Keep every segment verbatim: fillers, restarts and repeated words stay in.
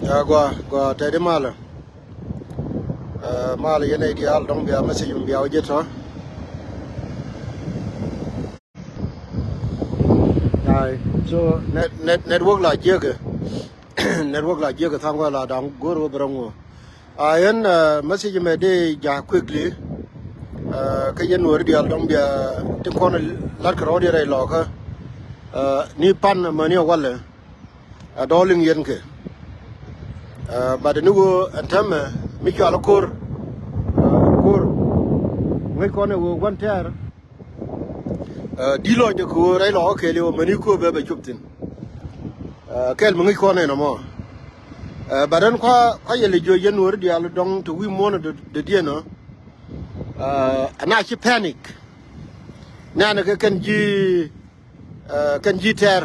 Ɛ, gua, gua tɛt imalä. Ɛ, malä yɛn ɛ diaal dɔ̱ŋ bia message mi bia wä jɛ tɔ. Ai, so net, net, network la jiäkɛ. Network la jiäkɛ tha̱a̱ŋ gua la da̱ŋ go̱o̱r wä bɛ rɔ̱ŋ wä. A yɛn, ɛ, message mɛ dee ja̱ quickly. Ɛ, kä yɛn wä ri diaal dɔ̱ŋ bia ti kɔn lat kɛ rɔ̱ di rɛy lɔkä. Ɛ, ni pan mɛ ni ɛ walɛ. A dɔɔliŋ yɛn kɛ. Ɛ, bat ni wä ɛn tɛmɛ mi cual ko̱r. Ɛ, ko̱r. Ŋäc kɔn ɛ wä gua̱n tɛɛr. Ɛ, di lɔcdɛ kɛ wä rɛy lɔkä kɛɛliw mɛ ni ko̱r bɛ bɛ cop thi̱n. Ɛ, kɛl mi ŋäc kɔn ɛn ɛmɔ. Ɛ, bat ɛn kua, kua yɛl ɛ jiö yɛn wä ri diaal dɔ̱ŋ te wi̱i̱ muɔ̱ɔ̱n dɔ̱diɛn ɔ. Ɛ, ɛn a ci panic. Nɛnɛ kɛ kɛn ji̱, ɛ, kɛn ji̱ tɛɛr.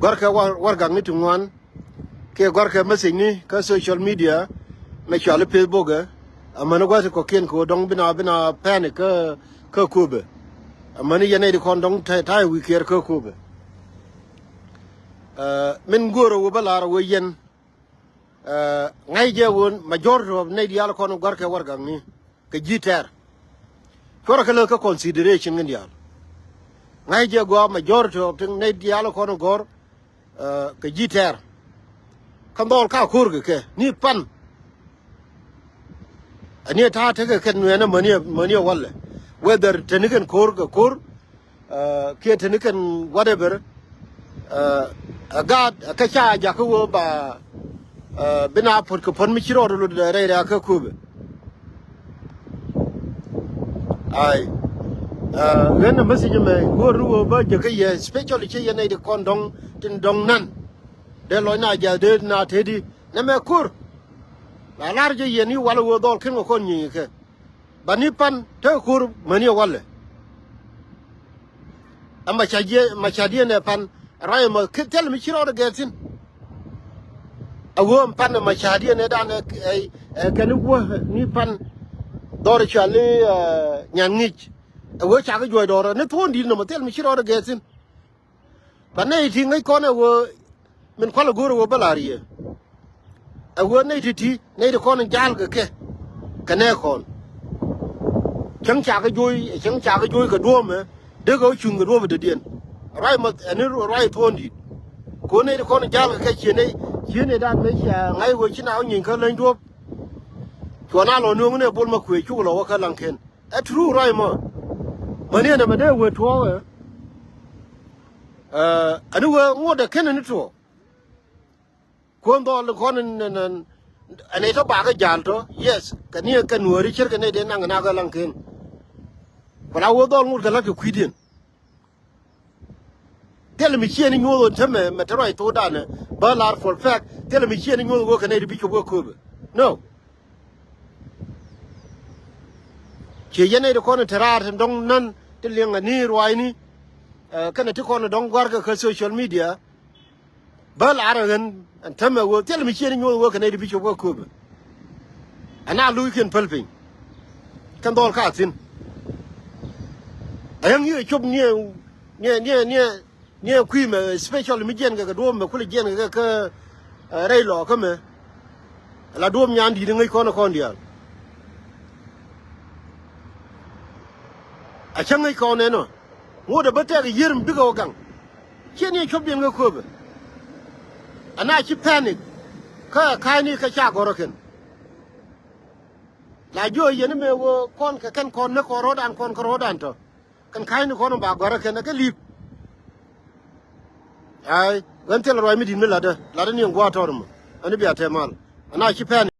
Gɔ̱rkɛ war, warɛgakni ti ŋuan. Kiɛ gɔ̱rkɛ message ni kä social media mɛ cuali Facebook ɛ. Amäni gua̱th kɔ̱kiɛn kɛ ɣöö dɔ̱ŋ bina, bina panic kä, kä Köpɛ. Amäni yɛn nɛy ti kɔn dɔ̱ŋ ta̱, ta̱ wi̱i̱ kiɛɛr kä Köpɛ. Ɛ, min go̱o̱rä wä bä la̱r wä yɛn. Ɛ, ŋa̱c jɛ wä majority of nɛy diaal kɔn gɔ̱rkɛ warɛgakni kɛ ji̱ tɛɛr. Cuɔrɛ kɛ lä kä consideration ŋin diaal. Ŋa̱c jɛ gɔaa majority of ti nɛy diaal kɔn gɔ̱r, ɛ, kɛ ji̱ tɛɛr. Kä dhɔl ka ko̱r kɛ kɛ ni pan. Ani ta̱a̱ tekɛ kɛn nuɛɛnä mäni, mäni walɛ. Whether teni kɛn ko̱r kɛ ko̱r, ɛ, kiɛ teni kɛn whatever. Ɛ, ɛ gaat ɛ kä ca jakä wä ba, ɛ, bina puɔ̱t kɛ puɔ̱n mi ci rɔɔd lut rɛy rɛy kä Köpɛ. Ai. Ɛ, ɣän ɛ message mɛ go̱o̱r ni wä bä jɛ kä yɛ, especially ci yɛn nɛy ti kɔn dɔ̱ŋ tin dɔ̱ŋ nan. Dee lɔc na ja̱th dee na teti nɛ mɛ ko̱r. La lar jɛ yɛn i̱ walɛ wä dhɔl ken kɛ kɔn nyieny kɛ. Ba ni pan te ko̱r mäni walɛ. Ɛ macadiɛ, macadiɛ nɛ pan. Ruac ɛmɔ thil mi ci rɔɔdɛ gɛɛth thi̱n. A ɣöö ɛn pan ɛ macadiɛ nɛ dan ɛ, ɛ, ɛ kɛn i̱ guɔ ni pan dhɔr cual ni, ɛ, nyan ŋi̱c. A ɣöö cakɛ juɔc dɔɔrä ni thuɔ̱ɔ̱ŋ di̱t nɔmɔ thil mi ci rɔɔdɛ gɛɛth thi̱n. Pan nɛy ti ŋäc kɔn ɛ ɣöö min kualɛ go̱o̱r ɛ ɣöö bä la̱r yɛ. Ɛ ɣöö nɛy ti̱ti̱ nɛy ti kɔn in ja̱a̱l kɛ kɛ kɛ nɛɛ kɔn. Cäŋ cakɛ jo̱o̱c, cäŋ cakɛ jo̱o̱c kɛ duɔ̱ɔ̱mɛ dee kɛ wä cuŋ kɛ duɔ̱ɔ̱mɛ dɔ̱diɛn. Ruac mɔ ɛn ni ruac thuɔ̱ɔ̱ŋ di̱t. Kɛ ɣöö nɛy ti kɔn in ja̱a̱l kɛ kɛ cië nɛy, cië nɛy da̱a̱n mëë cia ŋa̱c ɣöö ci na wä nyieeny kä läny duɔ̱ɔ̱p. Cuɔ na lɔ nuɔ̱ŋ nɛ Bol Makuëë cuk lɔ wä kä Laŋken. Ɛ true ruac mɔ. Mäni ɛn ɛmɛ dee wee tuɔɔk ɛ. Ɛ, ɛn ni wee ŋot ɛ kenɛ ni tuɔɔk. Kuɔn dhɔl kɔn in, in, in, ɛn ɛ tɔ bakä ja̱l tɔ. Yes, kɛ ni kɛ nuääri cir kɛ nɛy dee naŋ nakä Laŋken. Ku la wee dhɔl ŋot kɛ la̱t kɛ kui̱diɛn. Thilɛ mi ciɛ ni nyuɔth ɣöö tämɛ mɛ te ruac thokdan ɛ bä lar for fact. Thilɛ mi ciɛ ni nyuɔth ɣöö kɛ nɛy ti bi cop kä Köpɛ. No. Ciɛ yɛn nɛy ti kɔn in te raar tin dɔ̱ŋ nän ti liɛŋ ani ruaacni. Ɛ, kɛnɛ ti kɔn in dɔ̱ŋ gua̱rkɛ kä social media. Bä lar ɛ ɣän ɛn tämɛ ɣöö thilɛ mi ciɛ ni nyuɔth ɣöö kɛ nɛy ti bi cop kä Köpɛ. Ɛn a luuckiɛn päl piny. Kɛn dhɔl ka thi̱n. Ɛ ɣän yiëë cop niɛ, niɛ, niɛ, niɛ, niɛ kui̱ mɛ, especially mi jiɛn kɛ kɛ duɔ̱ɔ̱p mɛ kulɛ jiɛn kɛ kɛ, ɛ, rɛy lɔɔkä mɛ. La duɔ̱ɔ̱p nyan di̱t ŋäc kɔn ɛ kɔn diaal. A cä ŋäc kɔn ɛnɔ. Ŋot ɛ bä tɛk yiër mi bikɛ wä gaŋ. Ciɛ ni ɛ cuɔpdiɛn kä Köpɛ. Ɛn a ci panic. Kä ɛ ka̱a̱cni kä ca gɔ̱rä kɛn. La jiɔ yɛn imɛ wee kɔn kɛ kɛn kɔn ni kɔn ro̱o̱dan kɔn kä ro̱o̱dan tɔ. Kɛn ka̱a̱cni kɔn ba gɔ̱rä kɛn ɛ kɛ li̱p. Ai, ɣän thilɛ ruac mi di̱t mi latdä, latdä ni ɛn gua̱a̱th tɔɔt ɛmɔ. Ɛn i̱ bia tɛm mal. Ɛn a ci panic.